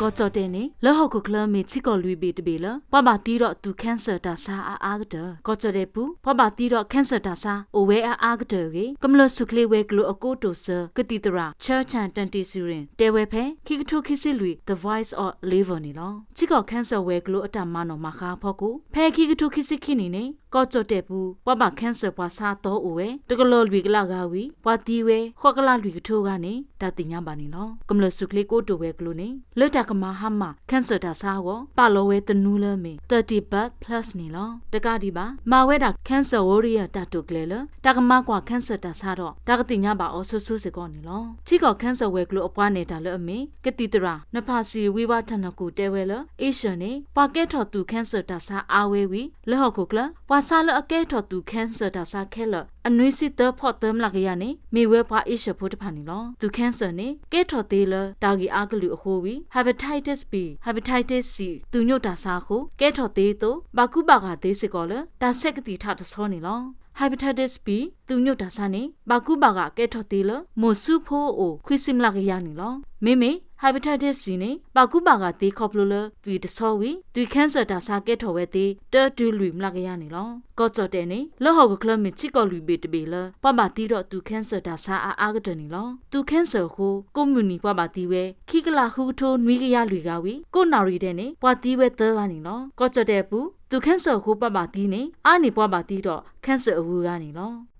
ကီၢ်ကၠီၣ်တဲၣ်န့ၣ် လၢဟီၣ်ခိၣ်ချၢမ့ၢ်ထံကီၢ်လွံၢ်ဘ့ၣ်တဘ့ၣ်လၢ ပှၤဘၣ်တ့ဒီးသုး cancer တၢ်ဆါအါအါကတၢၢ်. ကီၢ်ကၠီၣ်တဲၣ်ပူၤ ပှၤဘၣ်တ့ဒီး cancer တၢ်ဆါအိၣ်ဝဲအါအါကတၢၢ်အဂ့ၢ် ကမျၢၢ်ဆူၣ်ချ့ဝဲၤကျိၤအကိတိာ်စၢၤ ကသံၣ်သရၣ် Cher Chan Tantizirin တဲဝဲဖဲ ခံကထိခံဆံလွံၢ် The Voice of Liver န့ၣ်လီၤ. ထံကီၢ် cancer ဝဲၤကျိၤအတၢ်မၤနီၣ်မၤဃါအဖီခိၣ် ဖဲခံကထိခံဆံခံနံၣ်န့ၣ် ကီၢ်ကၠီၣ်တဲၣ်ပူၤ ပှၤဘၣ် cancer ပှၤဆါအသီအိၣ်ဝဲ တကလီၢ်လွံၢ်ကလးဂၤဝံၤ ပှၤသံဝဲ ဃိးကလးလွံၢ်ကထိဂၤန့ၣ် တၢ်သ့ၣ်ညါဘၣ်န့ၣ်လီၤ. ကမျၢၢ်ဆူၣ်ချ့ကိတိာ်ဝဲၤကျိၤန့ၣ် လၢတၢ်ကမၤဟါမၢ် cancer တၢ်ဆါအဂီၢ် ပာ်လီၤဝဲသနူလၢအမ့ၢ် thirty baht plus န့ၣ်လီၤ. တကးဒံးဘၣ် မၤဝဲဒၣ် Cancer Warrior တၢ်တိာ်ကျဲၤလၢ တၢ်ကမၤကွၢ် cancer တၢ်ဆါဒီး တၢ်ကသ့ၣ်ညါဘၣ်အီၤဆိဆိစ့ၢ်ကီးန့ၣ်လီၤ. ထံကီၢ် cancer ဝဲၤကျိၤအပှၤနဲၣ်တၢ်လၢအမ့ၢ် ကသံၣ်သရၣ် Napasi Weevatanaku တဲဝဲလၢ Asia န့ၣ် ပှၤကဲထီၣ်သုး cancer တၢ်ဆါအါဝဲဝံၤ လၢဟီၣ်ခိၣ်ချၢ ပှၤဆါလၢအကဲထီၣ်သုး cancer တၢ်ဆါခဲလၢာ် အနွံဆံသၢဖီၣ်သၢမျးကယၤန့ၣ် မ့ၢ်ဝဲပှၤ Asia ဖိတဖၣ်န့ၣ်လီၤ. သုး cancer န့ၣ် ကဲထီၣ်သ့လၢတၢ်ဂ့ၢ်အါကလုာ်အဃိဝံၤ hepatitis B, hepatitis C သုးညိၣ်တၢ်ဆါအဃိ ကဲထီၣ်သ့အသိး ဘၣ်ကူဘၣ်ဂာ်သ့စ့ၢ်ကီးလၢ တၢ်ဆဲးကသံၣ်ထးတဆီန့ၣ်လီၤ. hepatitis B သုးညိၣ်တၢ်ဆါန့ၣ် ဘၣ်ကူဘၣ်ဂာ်ကဲထီၣ်သ့လၢ မိၢ်ဆူဖိအအိၣ် ခွံဆံမျးကယၤန့ၣ်လီၤ. မ့မ့ၢ် hepatitis C န့ၣ် ဘၣ်ကူဘၣ်ဂာ်သ့ခီဖျိလၢ သွံၣ်တဆီဝံၤ သုး cancer တၢ်ဆါကဲထီၣ်ဝဲသ့ တၢတုၤလွံၢ်မျးကယၤန့ၣ်လီၤ. ကီၢ်ကၠီၣ်တဲၣ်န့ၣ် လၢဟီၣ်ခိၣ်ချၢမ့ၢ်ထံကီၢ်လွံၢ်ဘ့ၣ်တဘ့ၣ်လၢ ပှၤဘၣ်တ့ဒီးသုး cancer တၢ်ဆါအါအါကတၢၢ်န့ၣ်လီၤ. သုး cancer အဃိ ကိးမုၢ်နံၤပှၤဘၣ်တ့ဝဲ ခံကလးဃုကထိနွံကယၤလွံၢ်ဂၤဝံၤ ကိးနၣ်ရံၣ်ဒဲးန့ၣ် ပှၤတ့ဝဲသၢဂၤန့ၣ်လီၤ. ကီၢ်ကၠီၣ်တဲၣ်အပူၤ သုး cancer အဃိပှၤဘၣ်တ့န့ၣ် အါန့ၢ်ပှၤဘၣ်တ့ဒီး cancer အဂုၤအဂၤန့ၣ်လီၤ.